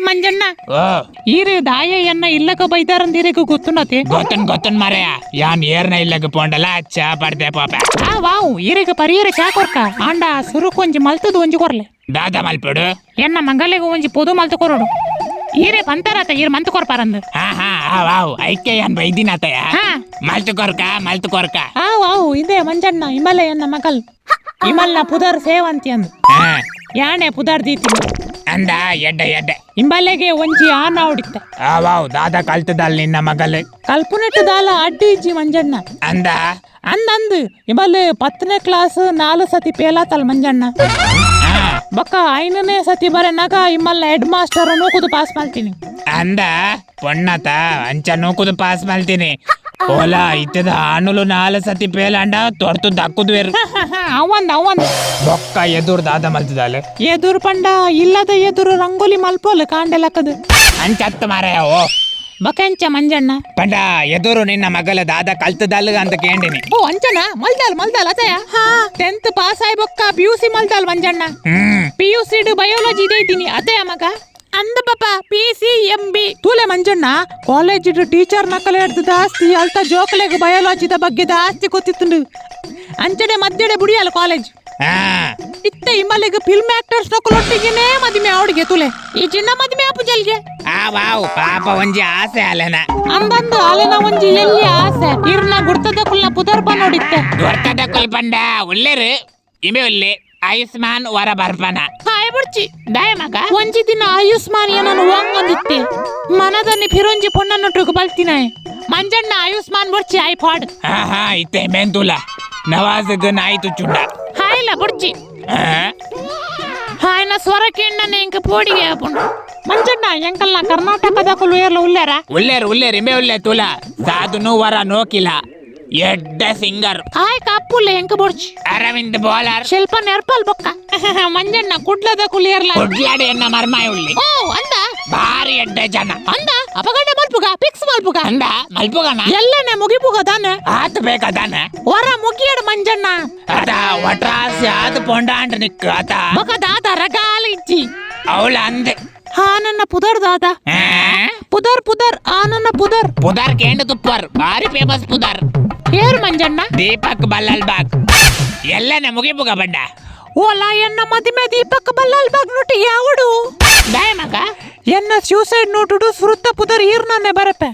ಮಂಜಣ್ಣ, ಈರು ದಾಯ ಎನ್ನ ಇಲ್ಲಕ ಬೈದಾರಂದ ಈರೆಗ್ ಗೊತ್ತುನತೆ? ಗೊತ್ತನ್ ಗೊತ್ತನ್ ಮಾರಾಯ. ಯಾನ್ ಏರ್ನ ಇಲ್ಲಗ ಪೋಂಡಲ ಚಾ ಪಡ್ದೆ ಪಾಪ. ಆ ವಾವ್, ಈರೆಗ್ ಪರಿಯರೆ ಚಾ ಕೊರ್ಕ. ಆಂಡ ಸುರುಕು ಒಂಜಿ ಮಲ್ತದು ಒಂಜಿ ಕೊರ್ಲೆ. ದಾದ ಮಲ್ಪಡು? ಎನ್ನ ಮಂಗಲೆಗ್ ಒಂಜಿ ಪೊದು ಮಲ್ತು ಕೊರಡು. ಈರೆ ಪಂತಾರತ, ಈರ್ ಮಂತು ಕೊರ್ಪಾರಂದು. ಹಾ ಹಾ, ಆ ವಾವ್, ಐಕೆ ಯಾನ್ ಬೈದಿನಾತಯ. ಹಾ. ಮಲ್ತು ಕೊರ್ಕ, ಮಲ್ತು ಕೊರ್ಕ. ಆ ವಾವ್, ಇದೆ ಮಂಜಣ್ಣ, ಇಮಲೆ ಎನ್ನ ಮಗಲ್. ಇಮಲ್ನ ಪುದರ್ ಸೇವಂತಿ ಅಂದು. ಹಾ. ಯಾಣೆ ಪುದರ್ ದೀತಿನಿ. ಅಂದ, ಎಡ್ಡ ಎಡ್ಡೆ. ಇಂಬಲೆಗೆ ಒಂಜಿ ಆನ ಹೊಡಿತ. ಆ ವಾವ್, ದಾದ ಕಲ್ತದಲ್ ನಿನ್ನ ಮಗಲ್? ಕಲ್ಪನೆಟ್ಟು ದಾಲ ಅಡ್ಡಿ ಇಜ್ಜಿ ಮಂಜಣ್ಣ. ಅಂದ? ಅಂದಂದು, ಇಂಬಲ್ 10ನೇ ಕ್ಲಾಸ್ 4 ಸತಿ ಪೇಲಾತಲ್ ಮಂಜಣ್ಣ. ಹಾ. ಬಕ್ಕ 5ನೇ ಸತಿ ಬರೆನಾಗ ಇಮ್ಮಲ್ನ ಹೆಡ್ ಮಾಸ್ಟರ್ ನೂಕುದು ಪಾಸ್ ಮಾಡ್ತೀನಿ. ಅಂದ, ಪೊಣ್ಣತ ಅಂಚ ನೂಕುದು ಪಾಸ್ ಮಲ್ತೀನಿ. ಓಲಾ ಇತ್ತದ ಆಣುಲು 4 ಸತಿ ಪೇಲಾಂಡ ತೊರ್ತು ದಕ್ಕುದ್ವೇರು. ಅವಂದ್ ಅವಂದ್. ಬೊಕ್ಕ ಎದುರು ದಾದ ಮಲ್ತದಾಲೆ? ಎದುರು ಪಂಡ ಇಲ್ಲದ ಎದುರು ರಂಗೋಲಿ ಮಲ್ಪೋಲು ಕಾಂಡೆಲಕ್ಕದು. ಅಂಚತ್ತು ಮಾರಾಯ, ಓ. ಬಕಂಚ ಮಂಜಣ್ಣ? ಪಂಡ ಎದುರು ನಿನ್ನ ಮಗಲ ದಾದ ಕಲ್ತದಲ್ ಅಂತ ಕೇಂಡಿನಿ. ಓ, ಅಂಚನ? ಮಲ್ದಾಲ್ ಮಲ್ದಾಲ್ ಅತಯ. ಹಾ, 10th pass ಆಯ್ ಬೊಕ್ಕ ಪಿ ಯು ಸಿ ಮಲ್ದಾಲ್ ಮಂಜಣ್ಣ. ಪಿ ಯು ಸಿ ಬಯೋಲಜಿ ಇದೇ ಇದ್ದೀನಿ ಅದೇ ಮಗ ಅಂದ ಪಾಪ PCMB ತೂಲೆ ಮಂಜಣ್ಣ, ಕಾಲೇಜ್ ಟೀಚರ್ ನಕಲೆ ಹಿಡ್ದು ಜಾಸ್ತಿ ಅಲ್ತ ಜೋಕಲೆಗ್ ಬಯೋಲಾಜಿದ ಬಗ್ಗೆ ಜಾಸ್ತಿ ಗೊತ್ತಿತ್ತು. ಅಂಚನೆ ಮಧ್ಯಡೆ ಬುಡಿಯಲ್ಲ ಕಾಲೇಜ್. ಹಾ. ಇತ್ತ ಇಮ್ಮಲಿಗೆ ಫಿಲ್ಮ್ ಆಕ್ಟರ್ಸ್ ನಕಲೊಟ್ಟಿಗೆನೇ ಮದುವೆ ಅವಡಿಗೆ ತುಲೆ. ಈ ಚಿನ್ನ ಮದುವೆ ಆಪು ಜಲ್ಗೆ. ಆ ವಾವ್, ಪಾಪ ಒಂಜಿ ಆಸೆ ಅಲೆನ. ಅಂದಂದು, ಅಲೆನ ಒಂಜಿ ಎಲ್ಲಿ ಆಸೆ. ಇರ್ನ ಗುರ್ತದ ಕುಲ್ನ ಪುದರ್ಪ ನೋಡಿತ್ತೆ. ದೊರ್ತದ ಕುಲ್ಪಂಡ ಉಲ್ಲೇರು ಇಮೆ ಉಲ್ಲೆ ಆಯುಷ್ಮಾನ್ ವರ ಬರ್ಪನ. ಹಾಯ್ ಬುಡ್ಚಿ ದಾಯ ಮಗ, ಒಂಜಿ ದಿನ ಆಯುಷ್ಮಾನ್ ಏನನು ವಾಂಗ್ ಒಂದಿತ್ತೆ ಮನದನ್ನಿ ಫಿರೊಂಜಿ ಪೊಣ್ಣನ್ನೊಟ್ಟಿಗೆ ಬಲ್ತಿನಾಯ್ ಮಂಜಣ್ಣ. ಆಯುಷ್ಮಾನ್ ಬುಡ್ಚಿ, ಆಯ್ ಫಾಡ್. ಹಾ ಹಾ, ಇತ್ತೆ ಮೆಂತುಲ ನವಾಜ್ ನಾಯಿ ತುಚ್ಚುಂಡ. ಹಾಯ್ಲ ಬುಡ್ಚಿ. ಆ? ಹಾಯ್ನ ಸ್ವರ ಕೆಣ್ಣನೆ ಇಂಕ ಪೋಡಿಗೆ ಆಪುಂಡು ಮಂಜಣ್ಣ. ಎಂಕಲ್ನ ಕರ್ನಾಟಕದ ಕುಲು ಏರ್ಲ ಉಲ್ಲೇರ? ಉಲ್ಲೇರು ಉಲ್ಲೇರು, ಇಮೆ ಉಲ್ಲೆ ತುಲ ಸಾಧುನು ವರ ನೋಕಿಲ ಎಡ್ಡ ಸಿಂಗರ್. ಹಾಯ್ ಕಾಪುಲ್ಲೆ, ಎಂಕ ಬುಡ್ಚಿ. ಅರವಿಂದ್ ಬೋಲಾರ್. ಶಿಲ್ಪ ನೆರ್ಪಲ್. ಬೊಕ್ಕ ಮಂಜಣ್ಣ, ಕುಡ್ಲದ ಕುಲಿಯರ್ಲ? ಕುಡ್ಲಾಡಿ ಎನ್ನ ಮರ್ಮಾಯ ಉಳ್ಳಿ. ಓ, ಅಂದ? ಬಾರಿ ಎಡ್ಡ ಜನ. ಅಂದ, ಅಪಗಂಡ ಮಲ್ಪುಗ, ಫಿಕ್ಸ್ ಮಲ್ಪುಗ. ಅಂದ, ಮಲ್ಪುಗನ. ಎಲ್ಲನೆ ಮುಗಿಪುಗ ದಾನೆ? ಆತು ಬೇಕಾದಾನ. ವರ ಮುಗಿಯಡ್ ಮಂಜಣ್ಣ. ಆತ ಒಟ್ರಾಸಿ ಆತು ಪೊಂಡಾಂಡ ನಿಕ್ಕು ಆತ. ಬೊಕ ದಾದ ರಗಾಲ ಇಜ್ಜಿ. ಅವಳ ಅಂದೆ. ಹಾ, ನನ್ನ ಪುದರ್ ದಾದ? ಆ? ಪುದರ್ ಪುದರ್, ಆ ನನ್ನ ಪುದರ್. ಪುದಾರ್ ಕೇಂಡು ತುಪ್ಪರ್, ಬಾರಿ ಫೇಮಸ್ ಪುದಾರ್. ಏರ್ ಮಂಜಣ್ಣ? ದೀಪಕ್ ಬಲ್ಲಲ್ ಬಾಗ್. ಎಲ್ಲನೆ ಮುಗಿಪುಗ ಬಂಡ. ಓಲಾ ಎನ್ನ ಮದಿಮೆ ದೀಪಕ್ ಬಲ್ಲಾಲ್ ಬಾಗ್ ನೋಟಿ ಯಾವಡು? ದಾಯ ಮಗ, ಎನ್ನ ಸೂಸೈಡ್ ನೋಟುಡು ಸುರುತ್ತ ಪುದರ್ ಈರ್ನನ್ನೆ ಬರಪೆ.